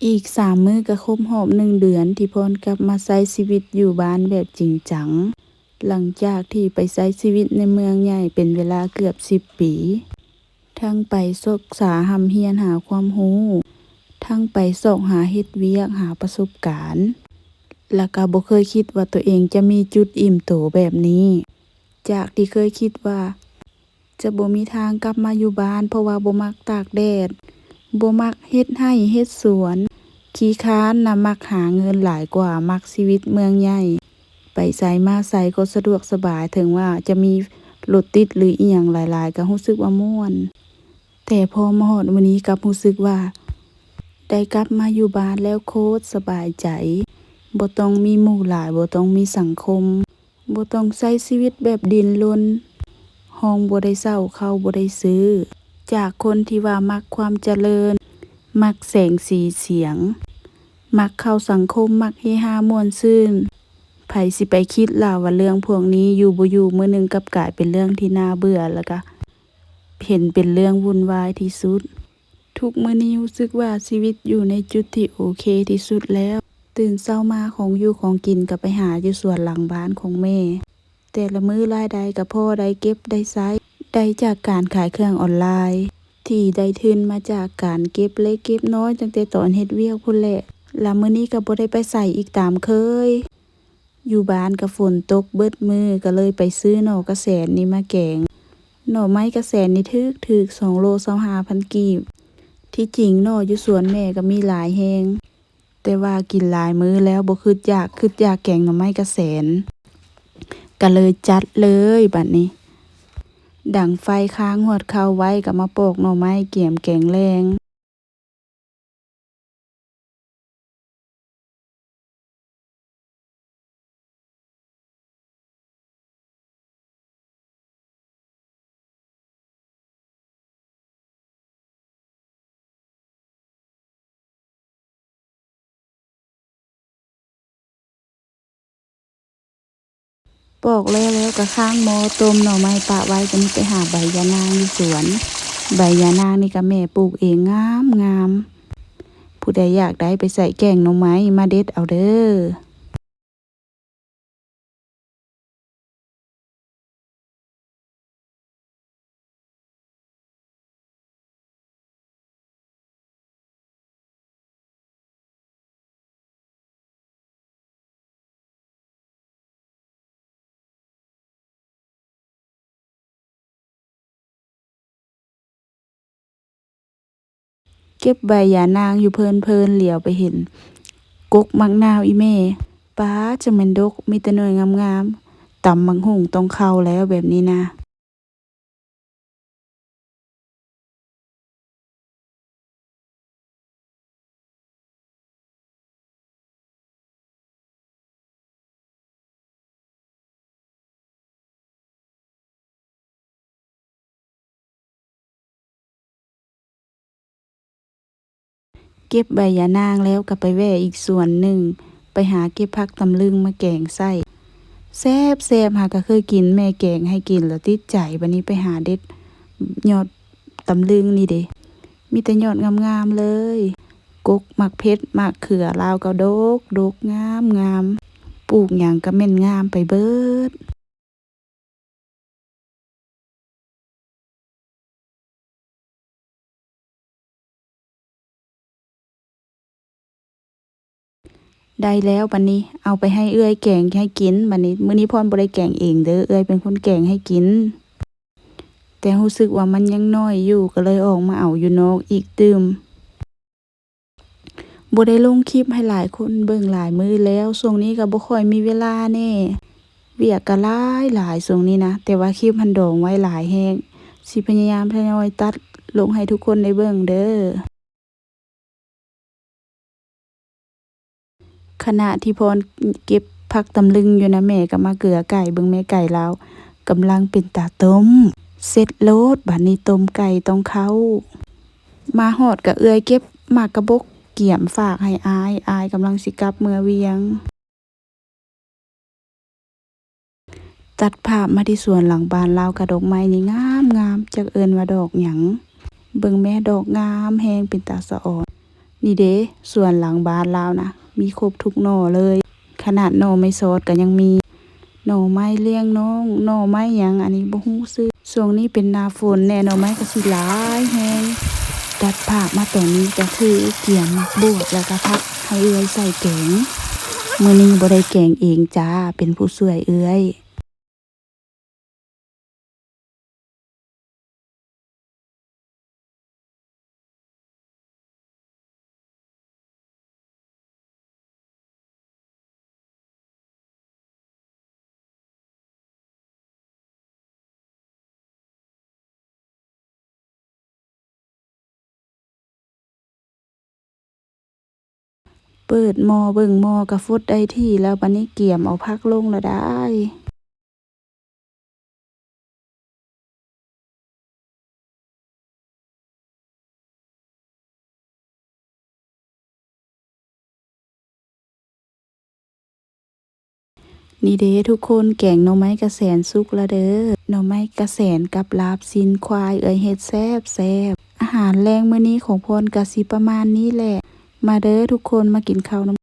ອີກສາມມື້ກໍຄົບຮອບໜຶ່ງເດືອນທີ່ພອນກັບມາໃຊ້ຊີວິດຢູ່ບ້ານແບບຈິງຈັງ, ຫຼັງຈາກທີ່ໄປໃຊ້ຊີວິດໃນເມືອງໃຫຍ່ເປັນເວລາເກືອບສິບປີ, ທັງໄປສຶກສາຮ່ຳຮຽນຫາຄວາມຮູ້, ທັງໄປຊອກຫາເຮັດວຽກ, ຫາປະສົບການ, ແລ້ວກໍບໍ່ເຄີຍຄິດວ່າຕົວເອງຈະມີຈຸດອີ່ມໂຕແບບນີ້. ຈາກທີ່ເຄີຍຄິດວ່າ ຈະບໍ່ມີທາງກັບມາຢູ່ບ້ານ ເພາະວ່າບໍ່ມັກຕາກແດດ, ບໍ່ມັກເຮັດໄຮ່ເຮັດສວນ, ຂີ້ຄ້ານນະ, ມັກຫາເງິນຫຼາຍກວ່າ, ມັກຊີວິດເມືອງໃຫຍ່, ໄປໃສມາໃສກໍສະດວກສະບາຍ, ເຖິງວ່າຈະມີລົດຕິດຫຼືອີ່ຫຍັງຫຼາຍໆ ກໍຮູ້ສຶກວ່າມ່ວນ. ແຕ່ພໍມາຮອດມື້ນີ້ກັບຮູ້ສຶກວ່າ ໄດ້ກັບມາຢູ່ບ້ານແລ້ວໂຄດສະບາຍໃຈ, ບໍ່ຕ້ອງມີໝູ່ຫຼາຍ, ບໍ່ຕ້ອງມີສັງຄົມ. ບໍ່ຕ້ອງໃຊ້ຊີວິດແບບດີ້ນລົນ, ຮ້ອງບໍ່ໄດ້ເຊົາ, ເຂົ້າບໍ່ໄດ້ຊື້. ຈາກຄົນທີ່ວ່າມັກຄວາມຈະເລີນ, ມັກແສງສີສຽງ, ມັກເຂົ້າສັງຄົມ, ມັກເຮຮາມ່ວນຊື່ນ, ໃຜຊິໄປຄິດລະວ່າເລື່ອງພວກນີ້ຢູ່ບໍ່ຢູ່ ມື້ໜຶ່ງກັບກາຍເປັນເລື່ອງທີ່ໜ້າເບື່ອ ແລ້ວກະເຫັນເປັນເລື່ອງວຸ່ນວາຍທີ່ສຸດ. ທຸກມື້ນີ້ຮູ້ສຶກວ່າຊີວິດຢູ່ໃນຈຸດທີ່ໂອເຄທີ່ສຸດແລ້ວ. ຕື່ນເຊົ້າມາຂອງຢູ່ຂອງກິນກໍໄປຫາຢູ່ສວນຫຼັງບ້ານຂອງແມ່. ແຕ່ລະມື້ລາຍໄດ້ກໍພໍໄດ້ເກັບໄດ້ໃຊ້, ໄດ້ຈາກການຂາຍເຄື່ອງອອນລາຍ ທີ່ໄດ້ທຶນມາຈາກການເກັບເລັກເກັບນ້ອຍຕັ້ງແຕ່ຕອນເຮັດວຽກພຸ້ນແຫຼະ. ລະມື້ນີ້ກໍບໍ່ໄດ້ໄປໃສອີກຕາມເຄີຍ. ຢູ່ບ້ານກໍຝົນຕົກເບິດມື້ ກໍເລີຍໄປຊື້ໜໍ່ກະແສນນີ້ມາແກງ. ໜໍ່ໄມ້ກະແສນນີ້ຖືກໆ ສອງໂລຊາວຫ້າພັນກີບ. ທີ່ຈິງໜໍ່ຢູ່ສວນແມ່ກໍມີຫຼາຍແຮງ, ແຕ່ວ່າກິນຫຼາຍມື້ແລ້ວບໍ່ຄຶດຢາກ, ຄຶດຢາກແກງໜໍ່ໄມ້ກະແສນ, ກໍເລີຍຈັດເລີຍບາດນີ້. ດັງໄຟຄ້າງຫວດເຂົ້າໄວ້ ກໍມາປອກໜໍ່ໄມ້ກຽມແກງແລງ. ປອກແລ້ວແລ້ວກໍຄ້າງໝໍ້ຕົ້ມໜໍ່ໄມ້ປະໄວ້, ກໍນີ້ໄປຫາໃບຢານາງຢູ່ສວນ. ໃບຢານາງນີ້ກໍແມ່ປູກເອງງາມໆ. ຜູ້ໃດຢາກໄດ້ໄປໃສ່ແກງໜໍ່ໄມ້ ມາເດັດເອົາເດີ້. ເກັບໃບຢານາງຢູ່ເພີ້ນໆ ຫຼຽວໄປເຫັນກົກໝາກນາວອີ່ແມ່. ປາດ ຈັ່ງແມ່ນດົກ, ມີແຕ່ໜ່ວຍງາມໆ. ຕຳບັກຫຸ່ງຕ້ອງເຂົ້າແລ້ວແບບນີ້ນະ. ເກັບໃບຢານາງແລ້ວກໍໄປແວ່ອີກສວນໜຶ່ງ, ໄປຫາເກັບຜັກຕຳລຶງມາແກງໃສ່. ແຊບໆ ຫາກໍເຄີຍກິນ, ແມ່ແກງໃຫ້ກິນແລ້ວຕິດໃຈ, ບັດນີ້ໄປຫາເດັດຍອດຕຳລຶງນີ້ເດ, ມີແຕ່ຍອດງາມໆເລີຍ. ກົກໝາກເຜັດ, ໝາກເຂືອລາວກໍດົກໆ ງາມໆ, ປູກຫຍັງກໍແມ່ນງາມໄປເບິດ. ໄດ້ແລ້ວບັດນີ້, ເອົາໄປໃຫ້ເອື້ອຍແກງໃຫ້ກິນ. ບັດນີ້ ມື້ນີ້ພອນບໍ່ໄດ້ແກງເອງເດີ້, ເອື້ອຍເປັນຄົນແກງໃຫ້ກິນ. ແຕ່ຮູ້ສຶກວ່າມັນຍັງນ້ອຍຢູ່, ກໍເລີຍອອກມາເອົາຢູ່ນອກອີກຕື່ມ. ບໍ່ໄດ້ລົງຄລິບໃຫ້ຫຼາຍຄົນເບິ່ງຫຼາຍມື້ແລ້ວ, ຊ່ວງນີ້ກໍບໍ່ຄ່ອຍມີເວລາແດ່, ວຽກກໍຫຼາຍໆຊ່ວງນີ້ນະ, ແຕ່ວ່າຄລິບຫັ້ນດອງໄວ້ຫຼາຍແຮງ, ຊິພະຍາຍາມທະຍອຍຕັດລົງໃຫ້ທຸກຄົນໄດ້ເບິ່ງເດີ້. ຂະນະທີ່ພອນເກັບຜັກຕຳລຶງຢູ່ນະ, ແມ່ກໍມາເກືອໄກ່, ເບິ່ງແມ່ໄກ່ລາວກຳລັງເປັນຕາຕົ້ມ. ເສັດໂລດ, ບາດນີ້ຕົ້ມໄກ່ຕ້ອງເຂົ້າ. ມາຮອດກໍເອື້ອຍເກັບໝາກກະບົກກຽມຝາກໃຫ້ອ້າຍ, ອ້າຍກຳລັງຊິກັບເມືອວຽງ. ຕັດພາບມາທີ່ສວນຫຼັງບ້ານລາວ, ກະດອກໄມ້ນີ້ງາມໆ, ຈັກເອີ້ນວ່າດອກຫຍັງ. ເບິ່ງແມ້, ດອກງາມແຮງ, ເປັນຕາສະອອນ. ນີ້ເດ້ ສວນຫຼັງບ້ານລາວນະ ມີຄົບທຸກໜໍ່ເລີຍ. ຂະໜາດໜໍ່ໄມ້ຊອດກໍຍັງມີ. ໜໍ່ໄມ້ລ້ຽງນ້ອງ ໜໍ່ໄມ້ຫຍັງ ອັນນີ້ບໍ່ຮູ້ຊື່. ຊ່ວງນີ້ເປັນໜ້າຝົນແດ່ ໜໍ່ໄມ້ກໍຊິຫຼາຍແຮງ. ຕັດພາບມາຕອນນີ້ກໍຄືກຽມໝາກບວບ ແລ້ວກໍຜັກໃຫ້ເອື້ອຍໃສ່ແກງ. ມື້ນີ້ບໍ່ໄດ້ແກງເອງຈ້າ ເປັນຜູ້ຊ່ວຍເອື້ອຍ. ເປີດໝໍ້ເບິ່ງ ໝໍ້ກະຟົດໄດ້ທີ່ແລ້ວ. ບາດນີ້ກຽມເອົາຜັກລົງລະໄດ້. ນີ້ເດ້ທຸກຄົນ ແກງໜໍ່ໄມ້ກະແສນສຸກລະເດີ້. ໜໍ່ໄມ້ກະແສນກັບລາບຊີ້ນຄວາຍ ເອື້ອຍເຮັດແຊບໆ. ອາຫານແລງມື້ນີ້ຂອງພອນກະຊິປະມານນີ້ແຫຼະ. ມາເດີ້ທຸກຄົນ ມາກິນເຂົ້ານຳ